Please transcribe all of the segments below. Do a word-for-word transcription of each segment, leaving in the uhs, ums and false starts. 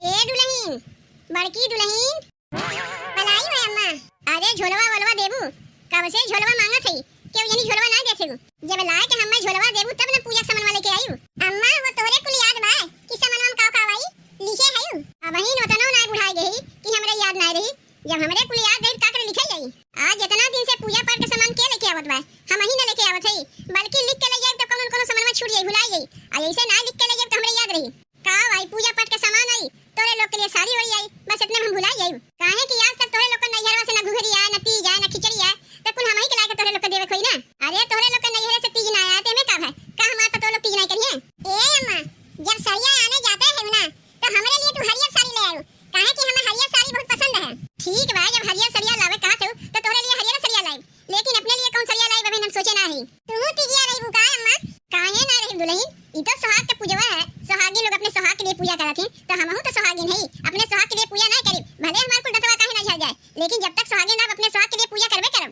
ए दुलहिन, बड़की दुलहिन। बलाई हो अम्मा। अरे झोलवा वोलवा देबू, कब से झोलवा माँगत हई, केहू जनी झोलवा नाहीं देत हई। जब लाए के हम्मे झोलवा देबू तब न पूजा के समनवा लेके आइब। अम्मा, वो तोहरे कुल याद बा कि समनवा में का का आई, लिखे हई? अबहिन ओतनो नाहीं बुढ़ाई गई कि हमरे याद नाहीं रही। जब हमरे कुल याद रही, का करे लिखल जाई? आज इतना दिन से पूजा पाठ के सामान के लेके आवत बा? हमही न लेके आवत हई, बल्कि लिख के ले जाइब तो कौनो न कौनो सामान में छूट जाई, भुलाई जाई। आ ऐसे ना लिख के ले जाइब तो हमरे याद रही। का भाई, पूजा पाठ के सामान आई, तोरे लोग के लिए साड़ी ओड़ी आई, बस इतने में हम भुलाई जाइब। काहे कि आज तक तोरे लोग के नैहरवा से ना घुघरी आए, ना तीज आए, ना खिचड़ी आए, तो कुल हमही के लाके तोरे लोग के देवे कोई ना। अरे तोरे लोग के नैहरे से तीज ना आए, तेमे का भाई, का हमार पतोह लोग तीज नाहीं करिए? ए अम्मा, जब सड़िया आने जाते हैं ना, तो हमरे लिए तू हरियर साड़ी ले आयु, काहे कि हमें हरियर साड़ी बहुत पसंद है। ठीक बा, जब हरियर सड़िया लावे कहत हो, तो तोहरे लिए हरियर सड़िया लाइब, लेकिन अपने लिए कौन सड़िया लाइब, अभी हम सोचे ना ही। तू तीजिया रही बुका अम्मा? काहे ना रही दुलहिन, ई तो सुहाग के पूजवा है, सुहागिन लोग अपने सुहाग के लिए पूजा करत ही, तो हमहू तो सुहागिन है, अपने सुहाग के लिए पूजा ना करी, भले हमार कुल दतवा काहे ना झड़ जाए, लेकिन जब तक सुहागिन रहब अपने सुहाग के लिए पूजा करबे करब।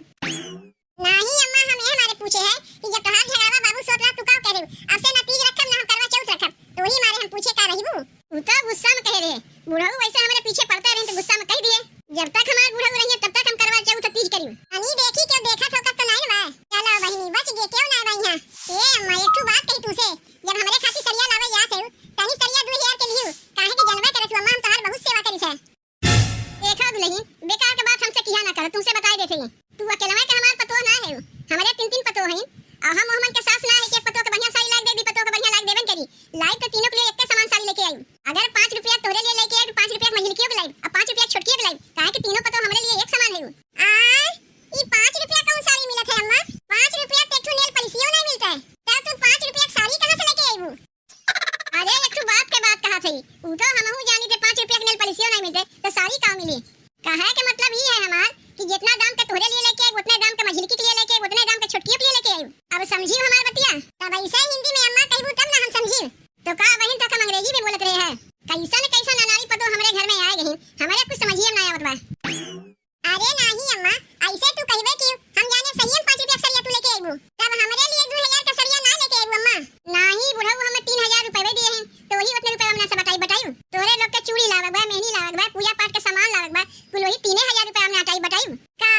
नाही अम्मा, हम एह मारे पूछे है कि जब तोहार झगड़ावा बाबू सोत रहा, तू का करे? अब से ना तीज रखब, ना हम करवा चौथ रखब। तो वही मारे हम पूछे का रहीबू? उ तो गुस्सा में कहे रहे। बुढ़ऊ वैसे हमरे पीछे पड़ते रहे तो गुस्सा में कह दिए, जब तक हमार बुढ़ऊ रहिए तब तक हम करवा चौथ तीज करीब। अनी देखी क्यों देखत हो कब तो नाइन बा। चलो बहिनी बच गए, क्यों ना भाई यहाँ। ए अम्मा, एक ठो बात कही तुमसे, जब हमरे खातिर सरिया लावे जात है, तनी सरिया दो हजार के लियो, काहे के जनबे करत हो अम्मा, हम तोहार बहुत सेवा करी है। देखा दुलहिन, बेकार के बात हमसे किहा ना करो, तुमसे बताई देते हैं। तू अकेलवे के हमार पतोह ना है, हमरे तीन तीन पतोह हैं, और हम ओहमन के सास ना है कि एक पतोह के बढ़िया साड़ी लाइके दे दी, पतोह के बढ़िया लाइके देबे न करी। लाइब तो तीनों के लिए एक समान साड़ी लेके आई। अगर पाँच रुपया तोहरे लिए लेके आई तो पाँच रुपया मझिलकियों के लाइब और पाँच रुपया छोटकियों के लाइब, काहे कि तीनों पतोह हमरे लिए एक समान है। आ, ई पाँच रुपया कौन साड़ी मिलत है अम्मा? पाँच रुपया ते ठू नेल पलिसियो नहीं मिलता है, तब तू पाँच रुपया के साड़ी कहाँ से लेके आईबू? अरे, एक ठो बाप के बात कहा थई, ऊ तो हमहू जानी थे, पाँच रुपया के नेल पलिसियो नहीं मिलते, तो साड़ी का मिली? कहे के मतलब ई है हमार कि जितना दाम के तोहरे लिए लेके आई, उतने दाम के मझिलकी के लिए लेके आई, उतने दाम के छोटकियों के लिए लेके आई। अब समझी हमार बतिया? तब ऐसे हिंदी में अम्मा कहबू तब ना हम समझी। तो का बहिन तक हम अंग्रेजी में बोलत रहे हैं? कैसन कैसन अनाड़ी पतो हमरे घर में आए गई, हमारे कुछ समझिए में ना आवत बा। अरे नाही अम्मा, ऐसे तू कहबे कि हम जाने सही में पाँच रुपया के सरिया तू लेके अइबू, तब हमरे लिए दू हजार के सरिया ना लेके अइबू अम्मा। नाही बुढ़ऊ, हमें तीन हजार रुपये दिए हैं, तो वही उतने रुपये हम ना से बटाई, बटाई। तोहरे लोग के चूड़ी लावक बा, मेहंदी लावक बा, पूजा पाठ के सामान लावक बा, कुल वही तीने हजार रुपये हम ना अटाई, बटाई। का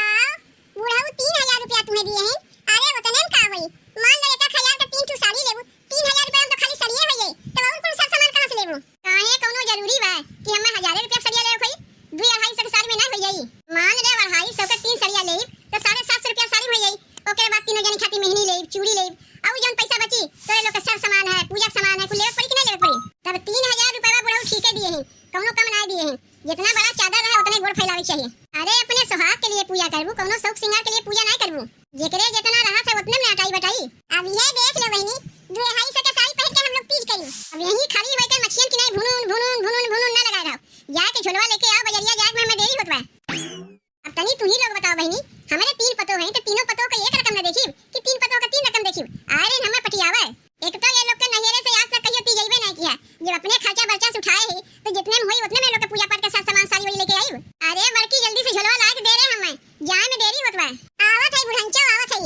बुढ़ऊ, तीन हजार रुपया तुम्हें दिए हैं? अरे उतने में का होई, मान लो एक एक हजार के तीन ठू साड़ी लेबू, तीन हजार रुपया में तो खाली सड़िये होइए, तब और कुल सर सामान कहाँ से लेबू? काहे कौनो जरूरी बा कि हमें हजारे रुपया के सड़िया लेवे होई? दुई अढ़ाई सौ के साड़ी में ना हो जाई। मान ले अढ़ाई सौ के तीन सड़िया लेब तो साढ़े सात सौ रुपया साड़ी हो जाई। ओकरे बाद तीनों जनी खातिर मेहंदी लेब, चूड़ी लेब, और जौन पैसा बची तोरे लोग के सर सामान है, पूजा के सामान है, कुल लेवे पड़ी कि ना लेवे पड़ी? तब तीन हजार रुपया बुढ़ऊ ठीके दिए हैं, कौनो कम ना दिए हैं। जितना बड़ा चादर रहे उतने गोड़ फैलावे के चाहिए। अरे अपने सुहाग के लिए पूजा करबू, कौनो शौक श्रृंगार के लिए पूजा ना करबू। जेकरे जितना रहत है उतने में अटाई बटाई। अब ये देख लो बहिनी, दो अढ़ाई सौ के साड़ी पहन के हम लोग तीज करी। अब यहीं खड़ी होकर मछियन की नहीं भुनुन भुनुन भुनुन भुनुन ना लगाए रहो, जाके झोलवा लेके आओ, बजरिया जाए में हमें देरी होत बा। अब तनी तू ही लोग बताओ बहिनी, हमारे तीन पतो हैं तो तीनों पतो का एक रकम ना देखी कि तीन पतो का तीन रकम देखी। अरे हमें पटियावे। एक तो ये लोग के नैहरे से आज तक कहियो तीज अइबे नहीं किया। जब अपने खर्चा बर्चा से उठाए ही, तो जितने में होई, उतने में लोग के पूजा पाठ के साथ सामान साड़ी वाड़ी लेके आई। अरे बड़की, जल्दी से झोलवा लाए के दे रे हमें, जाए में देरी होत बा। आवत है बुढ़ंचो, आवत है।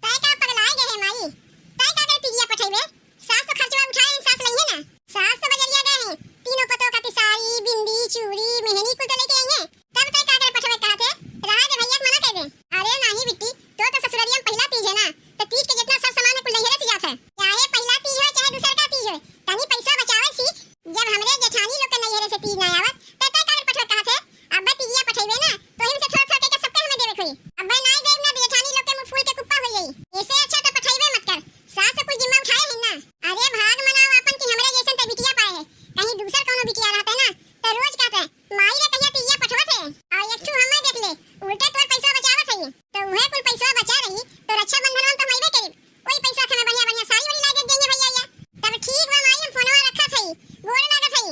तय का पगलाए गए है माई? तय का करे तिगिया पठइबे? सास तो खर्चवा उठाए हैं, सास लइहे ना। सास तो बजरिया गए हैं, तीनों पतोह खातिर साड़ी, बिंदी, चूड़ी, मेहंदी कुल तो लेके आई हैं। तब तय का करे पठवे कहा थे? रहा दे भैया के मना कर दे। अरे नाही बिट्टी, तो, तो ससुररिया में पहिला तीज है ना, तो तीज के जितना सब सामान है कुल नैहरे से जात है। चाहे पहिला तीज हो, चाहे दूसर का तीज हो, तनी पैसा बचावे सीख। जब हमरे जेठानी लोग के नैहरे से तीज ना आवत, तो तय का करे पठवे कहा थे? अब्बे तीजिया पठइबे ना, तो हिम से थोड़ा थोड़ा करके सबके हमें देवे कोई। अब्बे नाई देब ना, तो जेठानी लोग के मुंह फूल के कुप्पा हो जाई। ऐसे अच्छा तो पठइबे मत कर, सास तो कुल जिम्मा उठाए है ना। अरे भाग मनाओ आपन कि हमरे जैसन ते बिटिया पाए है, कहीं दूसर कौनो बिटिया रहते ना, तो रोज कहते, "माई रे कहिया तिया पठवत है?" और एक ठू हमें देख ले, उल्टे तोर पैसा बचावत है, तो उहे कुल पैसा बचा रही, तो रक्षाबंधन में तो हम अइबे करीब, वही पैसा के हमें बढ़िया बढ़िया साड़ी वाड़ी ला के देंगे भैया। या तब ठीक बा माई, हम फोनवा रखत हई, गोड़ लागत हई।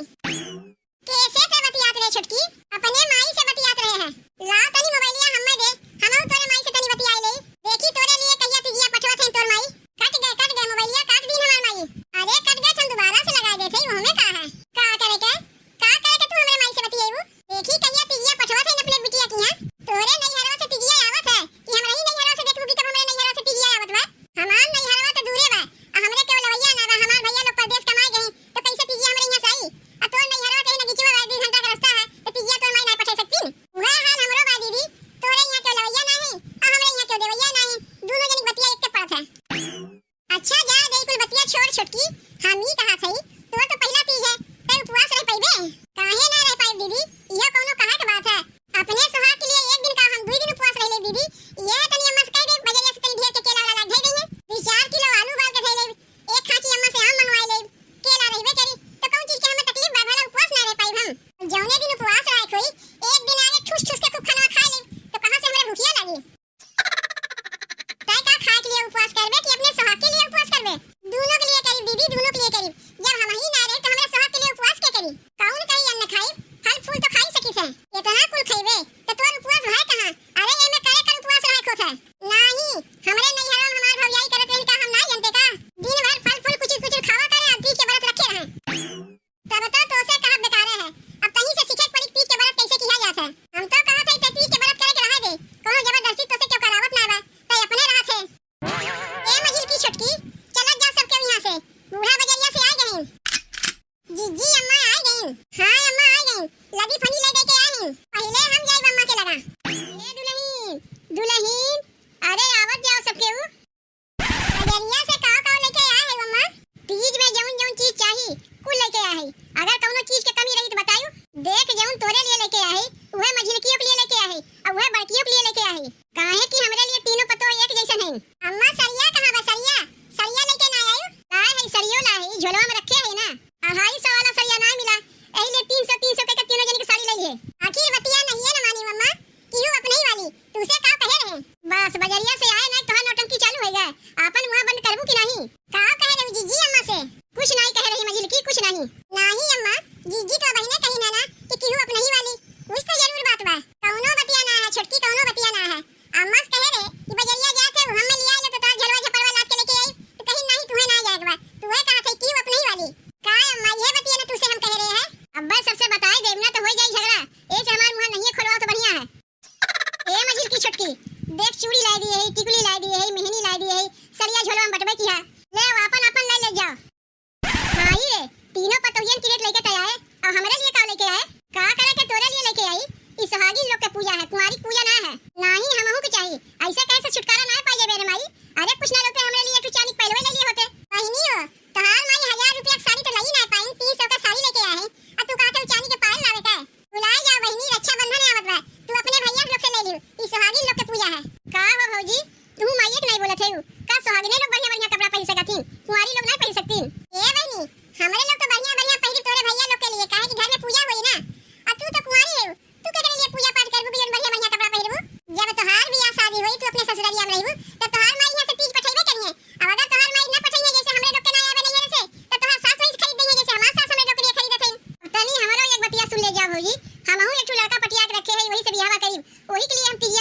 कैसे ते बतियात रहे छोटकी? अपने माई से बतियात रहे हैं। ला तनी मोबाइलिया हमें दे, हमहू तोरे माई से तनी बतियाई ले। देखी तोरे लिए कहिया तिजिया पठवत है तोर माई। कट गए, कट गए, मोबाइलिया काट दीन हमार माई। अरे कट गए, हम दोबारा से लगाए देते ही, ओहमे का है? का करे के? का करे के तू हमरे माई से बतियाईबू? देखी कहिया तिजिया पठवत है अपने बिटिया की यहाँ। तोरे नैहरवा से तिजिया आवत है कि हमरा ही नैहरवा से देखबू कि कब हमरे नैहरवा से तिजिया आवत बा? हमार नैहरवा तो दूरे बा, आ हमरे केहू लवैया ना बा, हमार भैया लोग परदेस कमाए गए, तो कैसे तिजिया हमरे यहाँ से आई? आ तोर नैहरवा तो यही हाँ अम्मा, आ गई। लदी फनी ले दे के आई। पहिले हम जाई अम्मा के लगा। ए दुलहिन, दुलहिन, अरे आवत जाओ सब केहू। बजरिया से का का लेके आए है अम्मा? तीज में जौन जौन चीज चाही, कुल लेके आए है। अगर कौनो चीज के कमी रही तो बतायू। देख, जौन तोरे लिए लेके आए है, उहे मझिलकियों के लिए लेके आए है, और उहे बड़कियों के लिए लेके आए है। काहे कि हमरे लिए तीनों पतोह एक जैसन हैं। अम्मा, सरिया कहाँ बा? सरिया, सरिया लेके ना आयू? लाए है, सरियो लाए है, ई झोलवा में रखे है ना। अढ़ाई सौ वाला सरिया ना मिला, एही लिए तीन सौ, तीन सौ के तीनों जनी के साड़ी ले लिए। आखिर बतिया नहीं है ना मानी अम्मा, कि यू अपने ही वाली, तुसे का कहे रहे? बस बजरिया से आए ना, तोहार नौटंकी चालू हो गए। आपन मुंह बंद करबू कि नहीं? का कहे रही जीजी अम्मा से? कुछ नहीं कहे रही मझिलकी, कुछ नहीं। नहीं अम्मा, जीजी तो बहिने कही ना ना कि केहू अपने ही वाली। कुछ तो जरूर बात बा। कौनो बतिया ना है छोटकी, कौनो बतिया ना है। अम्मा से कहे रहे कि बजरिया जात है, हम में लिया ले तो तोर झलवा झपड़वा लाद के लेके आई, तो कहीं नहीं तुम्हें ना जाए के बा। तू है कहा थे केहू अपने ही वाली। का अम्मा, ये बतिया ना तुसे हम कहे रहे हैं? अब्बा सबसे बताए देब ना तो हो जाई झगड़ा। ए से हमार मुंह नहीं खोलवाओ तो बढ़िया है। ए मझिलकी छोटकी, देख चूड़ी लाई दिए है, टिकुली लाई दिए है, मेहंदी लाई दिए है, सड़िया झोलवा में बटबे की है। ले आओ, आपन आपन लाई ले जाओ। माई रे, तीनों पतोहियन की रेट लेके तय आए, और हमरे लिए का लेके आए? का करे के तोरे लिए लेके आई? ई सुहागिन लोग के पूजा है, कुंवारी पूजा ना है। नाही, हमहू के चाही। ऐसे कैसे छुटकारा ना पाई जाबे रे माई? अरे कुछ ना लोग हमरे लिए एक ठो चांदी के पहलवे ले लिए होते। बहिनी हो, तोहार माई हजार रुपया के साड़ी तो लई ना पाइन, तीन सौ का साड़ी लेके आए हैं, और तू कहते हो चांदी के पायल लावे का? भुलाए जाओ बहिनी, रक्षाबंधन आवत बा, तू अपने भैया लोग से ले लियो, ई सुहागिन लोग के पूजा है। का हो भौजी, तू माइये के नहीं बोलत है? का सुहागिने लोग बढ़िया बढ़िया कपड़ा पहन सकतीन, कुंवारी लोग नहीं पहन सकतीन? ए बहिनी, हमरे लोग तो बढ़िया बढ़िया पहनी तोरे भैया लोग के लिए, काहे कि घर में पूजा होई ना, और तू तो कुंवारी है, तू केकरे लिए पूजा पाठ करबू, बियन बढ़िया बढ़िया कपड़ा पहिरबू? जब तोहार बियाह शादी होई, तू अपने ससुरलिया में रहबू, तब तोहार माई यहाँ से तीज पठइबे करिहे। अब अगर तोहार माई ना पठइहे, जैसे हमरे लोग के ना आवे नैहर से, तब तोहार सास वहीं से खरीद देंगे, जैसे हमार सास हमरे लोग के लिए खरीदत हई। तनी हमरो एक बतिया सुन ले जा भौजी, हमहू एक ठो लड़का पटिया के रखे हई, वही से बियाहवा करीब, वही के लिए हम तीज